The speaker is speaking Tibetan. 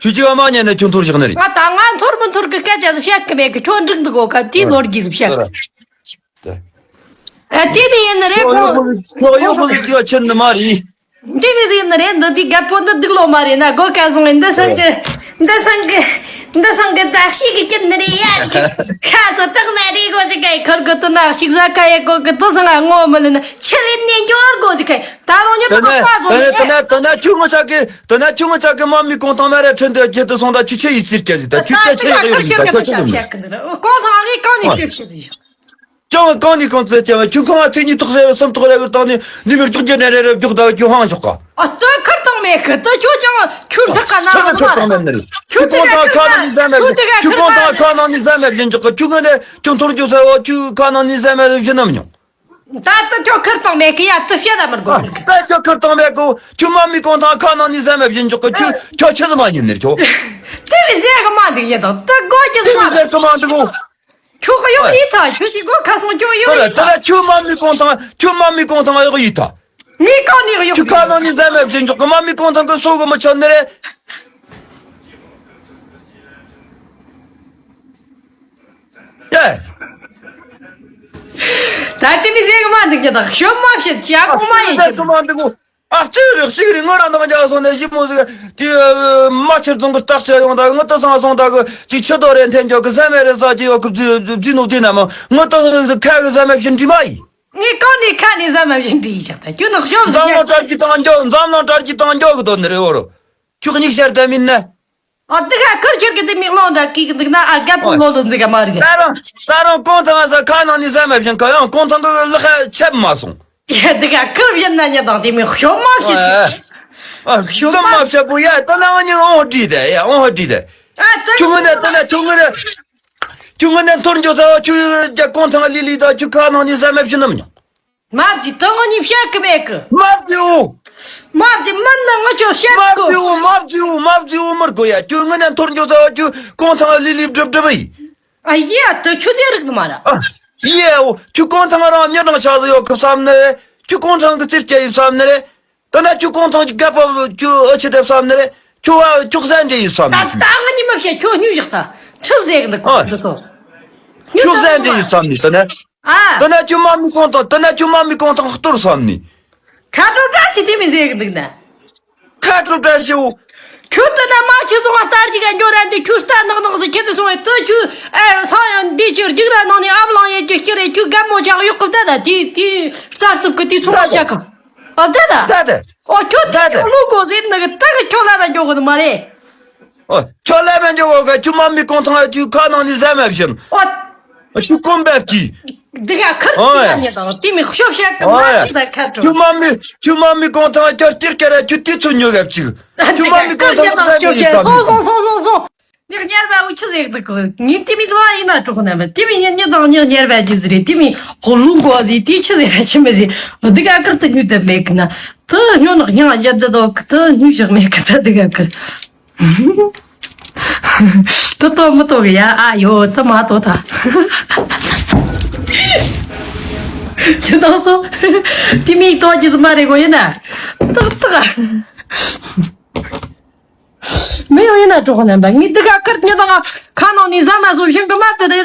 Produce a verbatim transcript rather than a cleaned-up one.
ཁྱོད་ཅིག་མ་ཉན་ན་ཁྱོད་འཐོར་བཞག་ནི་རེད། ང་ད་ང་འཐོར་མི་འཐོར་གི་སྐད་ཆ་ཟིག་བཤད་གི་མེད་གི། ཁྱོད་འགྲིག་འདུག་གོ་ག་དེའི་ལོ་རྒྱུས་ཟིག་བཤད་གི། ཨ་དེ་ནི་ཡིན་ནི་རེད་གོ། ཁྱོད་གཡོག་པོ་ཟིག་ཅིག་ཕྱིན་ནི་མ་རེད། འདི་མི་ཟིག་ནི་རེད། འདི་དེའི་རྒད་པོ་འདི་སྡུག་ལོ་མ་རེད་ན་གོ་ག་སོང་། འདི་སང་གི་འདི་སང་གི་འདི་སང་གི་ད་ཤི་གི་ཅི་ནི་རེད་ཡ། ཁ་སོ་ཏག་མ་རེད་གོ་ཟིག་ག་ཁར་གི་དུ་ན་ཤིག་ཟ་ཁ་ཡེ་གོ་གི་དུ་སང་ང་ངོ་མི་ལ་ན་ཆི་ལེ་ནི་འགྱོར་གོ་ཟིག་ག་ད་རུང་ཉི་ཏོག་པ་བཟོ་ནི་རེད། དེ་ན་དེ་ན་ཁྱོད་ངོ་ཆག་གི་དེ་ན་ཁྱོད་ངོ་ཆག་གི་དམག་མི་གུང་ཐང་མ་རེད་ཁྲིན་དུ་རྒྱལ་དུ་སོང་ད་ཁྱོད་ཆི་ཡིས་ཟེར་སྐྱེ་ཟིག་ད་ཁྱོད་སྐྱེ་ཆི་ཡོད་ཡོད་ཟིག་ད་ཁྱོད་ཆི་ལ་མི་ཟིག་གོང་ཐང་ངས་གང་ནས་ཁྱོད་ཆི་ཟིག་ཀྱང་གང་ནས་གང་ཚོད་ཀྱང་ཁྱོད་ཁང་ང་ཚེ་གཉིས་ཐོག་ཟེར་བའི་སུམ་ཐོག་རེ་གི་སྟེང་ནས་ནུས་པའི་བཅུ་གྱ་རེ་རེ་བཅུག་ད་ཁྱོད་ཧང་ཆོག་ག་ཨ་ལྟོས་ཁར་བཏང་མེད་གི། ད་ཁྱོད་ཀྱང་ཁྱོད་འབྲི་ཁ་ན་ཁྱོད་ནི་ཁར་བཏང་མེད་ནི་རེད། ཁྱོད་ཁྱོད་དེ་ག་གང་ཁ་ཁར་ནང་ནས་ཟ་མེད་བཞིན་ཁྱོད་དེ་ག་ཁྱོད་ཁང་ཁར་ཁ་ཁྱོད་ནང་ནས་ཟ་མེད་བཞིན་འཇོག་གི། ཁྱོད་ངོ་ནས་ཁྱོད་འཐོར་འགྱོ་ས་བ་ཁྱོད་ཁ་ནང་ནས་ཟ་མེད་བཞིན་ནམ་མྱོང་། ད་ད་ཁྱོད་ཁར་བཏང་མེད་གི་ཡ། ད་བཤད་ད་མི་དགོས། ད་ཁྱོད་ཁར་བཏང་མེད་གི། ཁྱོད་དམག་མི་གུང་ཐང་ཁ་ནང་ནས་ཟ་མེད་བཞིན་འཇོག་གི། ཁྱོད་ཁྱོད་ཆི་ཟིག་མ་ཡིན་ནི་རེད་ཁྱོད། དེ་བས་ཟེར་གི་མ་འདུག་ཡིན་དང་ད་དགོས་ཀྱི་ཟེར་མ་འདུག་ཁྱོད་གཡོག་ཡིན་ད། ཁྱོད་ཀྱི་སྒོ་ཁ་སོང་ཁྱོད་གཡོག་ཡིན་ད། ད་ཁྱོད་དམག་མི་གུང་ཐང་ཁྱོད་དམག་མི་གུང་ཐང་གཡོག་ཡིན་ད། ངས་གང་ནས་གཡོག་ཁྱོད་ཁ་ནང་ནས་ཟ་མེད་བཞིན་འཇོག་གི། དམག་མི་གུང་ཐང་གི་སོ་གི་མི་ཆོད་ནི་རེད། ཡ། ད་དེ་མི་ཟེར་གི་མ་འདུག་ཀྱང་ད་ཤོབ་མ་བཤད་ཅི་ཡ་གོང་མ་ཡིན་ཨ་ཅི། ཟེར་གི་མ་འདུག་གོ། ཨ་ཅི་རེད་ཤིག་རེད། ང་རང་དང་རྒྱ་སོང་ནས་ཞིབ་མོ་ཟིག་དེ་མ་ཕྱིར་ཚོང་གི་བརྟག་དཔྱད་ཡོང་ད་ང་ད་སང་སོང་ད་གི་ཅིག་ཆུ་དོ་རེ་འཐེན་འཇོག་གི་ཟ་མེད་རེད་ཟ་གི་ཡོད་གི་རྫི་རྫི་ནོ་དེ་ན་མ་ང་ད་ཁ་གི་ཟ་མེད་བཞིན་འདྲི་མ་ཡིན། ངས་གང་ནས་ཁ་ནས་ཟ་མ་བཞིན་འདྲི་ཡིན་ཅག་ད་ཁྱོད་ནག་ཤོབ་འཛམ་གླིང་དྲ་རྒྱ་དང་འཇོག་འཛམ་གླིང་དྲ་རྒྱ་དང་འཇོག་གི་དོན་ནི་རེད་འོ་རོ། ཁྱོད་གཉིས་ཤར་ད་མིན་ན། ཨ་འདི་ག་ཁུར་ཁྱེར་གི་དེ་མིག་ལོང་འདྲ་གི་གི་འདུག་ན་ཨ་རྒད་པོ་ལོ་ལོ་འཛི་ག་མ་རེད། ད་རུང་ད་རུང་གུང་ཐང་ང་ཟ་ཁ་ནང་ནས་ཟ་མ་བཞིན་ག་ཡང་གུང་ཐང་གི་ལག་ཁ་ཆད་མ་སོང་། ཡ་འདི་ག་ཁུར་བཞིན་ན་ཉེ་དང་དེ་མིག་ཤོབ་མ་བྱེད་དེ། ཨ་ཤོབ་མ་བྱེད་པོ་ཡ་ད་ན་ང་ཉིན་ཨོང་བྲིས་དེ་ཡ་ཨོང་བྲིས་དེ། ཨ་ད་ཁྱུང་ངུ་ནས་ད་ན་ཁྱུང་ངུ་ནས་ཁྱུང་ངུ་ནས་འཐོར་འགྱོ་ས་ཁྱུ་རྒྱ་གུང་ཐང་ལི་ལི་ད་ཁྱུ་ཁ་ནང་ནས་ཟ་མ་བཞིན་ནམ་མྱོང་། མ་བརྫི་ད་ངོ་ནི་བཤད་གི་མེད་གི། མ་བརྫིའོ། མ་བརྫི་མིན་ན་ངོ་ཅོ་བཤད་མ་གི། བརྫིའོ་མ་བརྫིའོ་མ་བརྫིའོ་མར་གོ་ཡ་ཁྱོད་ངོ་ནས་འཐོར་འགྱོ་ཚ་བ་ཁྱོད་གོང་ཐང་ལི་ལི་སྒྲིབ་སྒྲིབ་ཡིན། ཨ་ཡེ་ཨ་ད་ཁྱོད་དེ་རིག་ནི་མ་ར། ཨ་ཡེའོ་ཁྱོད་གོང་ཐང་རང་མྱི་རང་ཆགས་སུ་ཡོད་གི་བསམ་ནི་རེད། ཁྱོད་གོང་ཐང་གི་རྩིར་སྐྱེ་ཡི་བསམ་ནི་རེད། ད་ན་ཁྱོད་གོང་ཐང་གི་རྒད་པོ་ཁྱོད་ཨ་ཆི་དེ་བསམ་ནི་རེད། ཁྱོད་ཨ་ཁྱོད་ཟན་འདྲེ་ཡི་བསམ་ནི་ད་ཁྱོད། ད་ངོ་ནི་མ་བཤད་ཁྱོད་སྙུ་བཞག་ད་ཁྲི་ཟེར་གི་འདུག་གོ་ཨ་འདི་ཚོ། སྙུ་ཁྱོད་ད་ཟན་འདྲེ་ཡི་བསམ་ནི་ད་ན། ཨ། ད་ན་ཁྱོད་དམག་མི་གུང་ཐང་ད་ན་ཁྱོད་དམག་མི་གུང་ཐང་གཏོར་བསམ་ནི། ཁ་དྲོ་བཀྲ་ཤིས་དེ་མི་ཟེར་གི་འདུག་ན། ཁ་དྲོ་བཀྲ་ཤིས་འོ། ཁྱོད་ད་ན་དམག་ཆེ་སོང་བ་ལྟར་གྱི་ག་འགྱོ་ར་འདི་ཁྱོད་ལྟ་ནག་ནག་ཟིག་ཁྱེད་དུ་སོང་བས་ད་ཁྱོད་ཨེ་སང་ཡང་འདི་ཁྱོད་རྒྱུག་ར་ནང་ནས་ཨབ་ལང་ཡེ་རྒྱུ་སྐྱེ་རེ་ཁྱོད་རྒན་མོ་ཆགས་གཡོག་གི་ད་ད་དེ་དེ་རྩར་རྩུབ་གི་དེ་ཚོང་བ་ཆགས་གི་ཨ་ད་ད། ད་ད། ཨོ་ཁྱོད་ད་ད། ད་ལུག་གོ་ཟེར་ནི་གི་ད་གི་ཁྱོད་ལ་ད་འགྱོ་གི་ནི་མ་རེད། ཨོ། ཁྱོད་ལ་མ་འཇོག་གོ་ག་ཁྱོད་དམག་མི་གུང་ཐང་ཁྱོད་ཁ་ནང་ནས་ཟ་མ་བཞིན། ཨོ། ཁྱོད་གོམ་པ་གྱིས། འདི་ག་ཁུར་ཨོ་ཅི་ཡ། ཡ་ཉེ་དང་དེ་མི་ཤོབ་བཤད་གི་ཨོ་མ་ཡ། ཅི་ད་ཁ་དྲོ། ཁྱོད་དམག་མི་ཁྱོད་དམག་མི་གུང་ཐང་ཁྱོད་སྟེར་སྐྱ་ར་ཁྱོད་དེ་ཚོ་ཉོ་ག་བཅུག་ཁྱོད་དམག་མི་གུང་ཐང་ཁྱོད་ཟ་མ་བཞིན་བསམ་སོང་སོང་སོང་སོང་སོང་། ངས་གཉེར་བ་འུ་ཆི་ཟེར་འདུག་གི་ངས་དེ་མི་ཚོ་ཡིན་ན་གྲོགས་རྣམ་པ་དེ་མི་ཉེ་ཉེ་དང་ཉེ་གཉེར་བ་ཅི་ཟེར་རེད། དེ་མི་ལུང་གོ་ཟེར་དེ་ཆི་ཟེར་ར་ཆི་མི་ཟེར། འདི་ག་ཁུར་དུ་སྙུ་དེ་མེད་གི་ན་དུ་སྙུ་ནག་སྙིང་རྒྱབ་དེ་དོ་གི་དུ་སྙུ་བཞག་མེད་གི་ད་འདི་ག་ཁུར། ཏོ་ཏོ་མི་ཏོ་གི་ཡ་ཨ་ཡོ་ཏོ་མ་ཏོ་ཐ། ཁྱེད་དང་སོ། དེ་མིག་ཏོ་ཅི་ཟི་མ་རེ་གོ་ཡིན་ན། ཏག་ཏག་མི་ཡོང་ཡིན་ན་གྲོགས་རྣམ་པ་ངས་འདི་ག་ཁར་ཉི་དང་ཁ་ནང་ནས་ཟ་མ་བཟོ་ཞིང་གི་མ་ཏི་རེད།